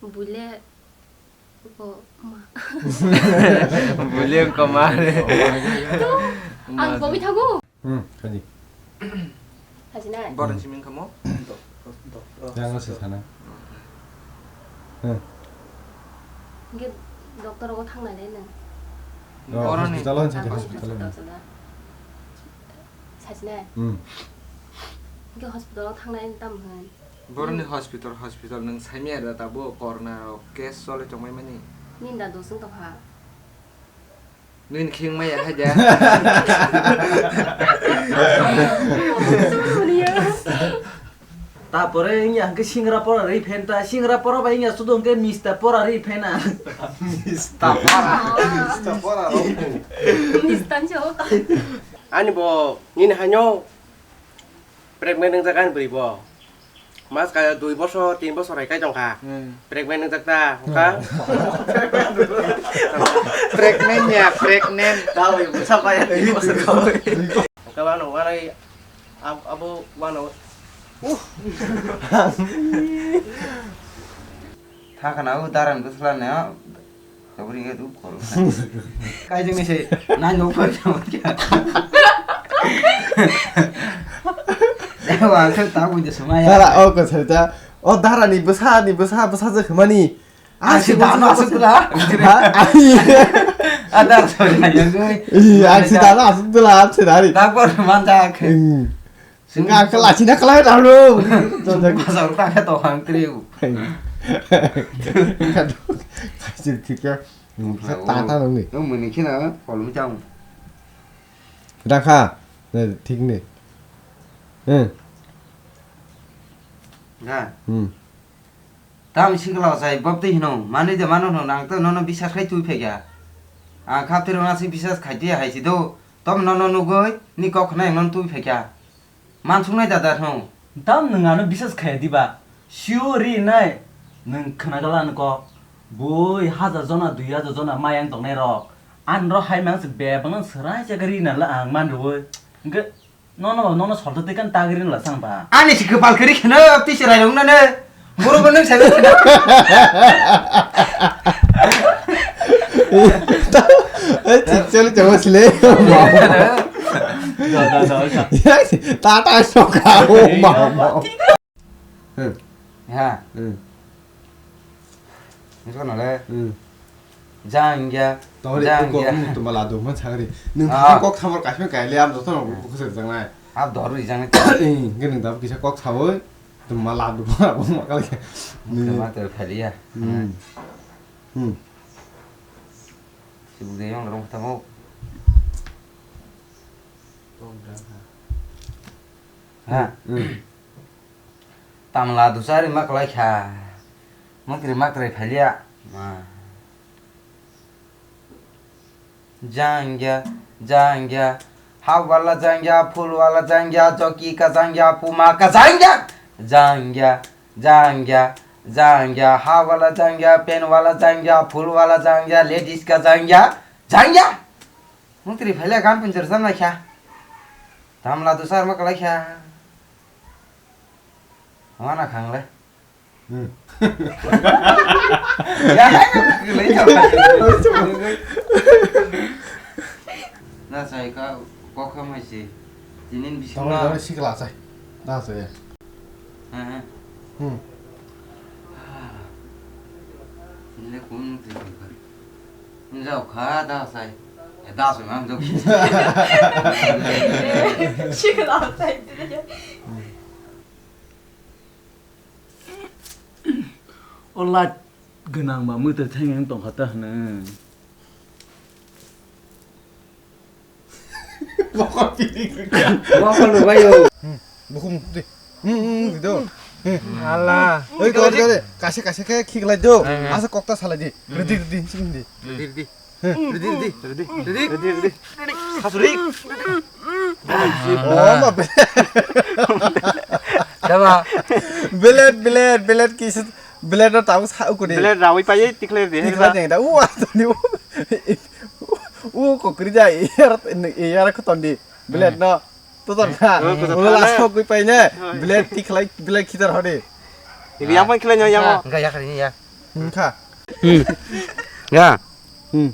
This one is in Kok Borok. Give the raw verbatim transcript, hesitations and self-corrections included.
Buile ko ma. Buile ko ma re. To, ang kobi thago. Hmm, khaji. Khaji nai. Boron siming kamo? Yang se sana. Hmm. Hingke doctor rogo thangna le nang. Oh, hospital o, hospital o. Sachi nai. Hmm. Hingke hospital o thangna le tam hwn. Boroni hospital, hospital nwng saimaya da tabuk corona rok case choli tongmani. Nini da dosong tokha. Nini khing maya hai da. Tapore wngya hwnkhe singra pora ri phen ta, singra pora bai wngya sudo hwnkhe mista pora ri phena. Mista pora. Mista pora rok. Ani bo nini haino pregnant wngjak ani bwrwi bo. Mas kaya dui bosor, tin bosor hai kai tongkha. Hmm. Pregnant wngjak ta, hokha? Pregnant ya, pregnant. Tao yung sa kaya dui bosor ko. Hokha ba no wanai ab-, abo wano. Uh. Thakana u daran bwsla ne. Kabri nge du kol. Kaijing ni se nai no par jam kya. Ewa, ang khe ta bui de sumaya. Dara, o ko sai ta. O dara ni bwsa, ni bwsa, bwsa je khmani. Ang si dano asuk tula. Ha? Adar so na yang goi. Ih, ang si dano asuk tula, ang si dari. Dak por man ta khe. Hmm. Sing ka kala sina kala ta lo. Pasal ta khe to hang triu. Kaisir thik ya. Nung kisa ta ta nung ni. Nung muni khina kolom chang. Rakha. Ne, thik ni. Hmm. Ga. Hmm. Tam sikla sai bab twi hino. Mani de mano no nang to nono bisas khai twi phekya. Ang khap twi rona si bisas khai twi hai si do. Tom nono nugoi ni kok khna nono twi phekya. Mansuknai dada hwno. Tam nwng ano bisas khaya diba? Sio ri nai. Nwng khwnagala ano kok. Bui hajar jona, dui hajar jona mayang tongnai rok. Anro hai mang se bebang nang swrai jaga ri nala ang man rwi. Hwnkhe nono, nono solta twi kan tagri nala sang ba. Ani si kwpal kwrwi kheno twi se rairok nane. Boro bo nwng sai kheno. Ei, thik chali chama sile. Da, da, da, da. Tata soka, oh, mama. Hmm. Ha. Hmm. Niko nale. Hmm. Jangya. Tawari jangya. Kok, hmm, tumala do man sagri. Nung kok samar kasme kaile am joto no kok se jangnai. Ab dor ri jangnai. Eh, nge nung dab kisa kok sawi. Tumala do ma bo ma kale. Ni ma ter phaliya. Hmm. Hmm. Sibuk de yong rong tamo. Ha. Hmm. Tamla dusari maklai kha. Mantri matrai phaliya. Ma. Jangya, jangya. Ha wala jangya, phul wala jangya, joki ka jangya, puma ka jangya. Jangya, jangya, jangya. Ha wala jangya, pen wala jangya, phul wala jangya, ladies ka jangya. Jangya. Mantri phaliya gan punjor samlai kha. Tamla dusar maklai kha. Wana khangle. Hmm. Ya, hai, hai, hai, hai. Na sai ka, kok kha mai si. Tinin bisingo. Tawai, tawai, sikla sai. Na sai. He, he. Hmm. Nile kun twi kha. Njau kha da sai. E da sai mang jok. Sikla sai. O light gwnang ba mwtwr thang yang tong kha ta hwnwi. Mokol pili kha. Mokol rw bai o. Hmm, bukhum di. Hmm, hmm, hmm, di do. Hmm. Ala. Oi, kau, kau, kau, kaisa, kaisa khe khiklai do. Hmm. Asa kokta salai di. Redi, redi, sing di. Redi, redi. Redi, redi. Redi, redi. Redi, redi. Hasuri. Oh, ma be. Daba. Belet, belet, belet kisa, belet no tabu sa ukuni. Belet rawi paye tikle de. Tikle de da. Ua, toni. U kokri ja, yar, yar khoton di. Belet no. Totor na. Ulo last kok gwi paine. Belet tikle, belet khitar hodi. Ini yang pun kile yang. Enggak ya kali ini ya. Wngkha. Hmm. Ya. Hmm.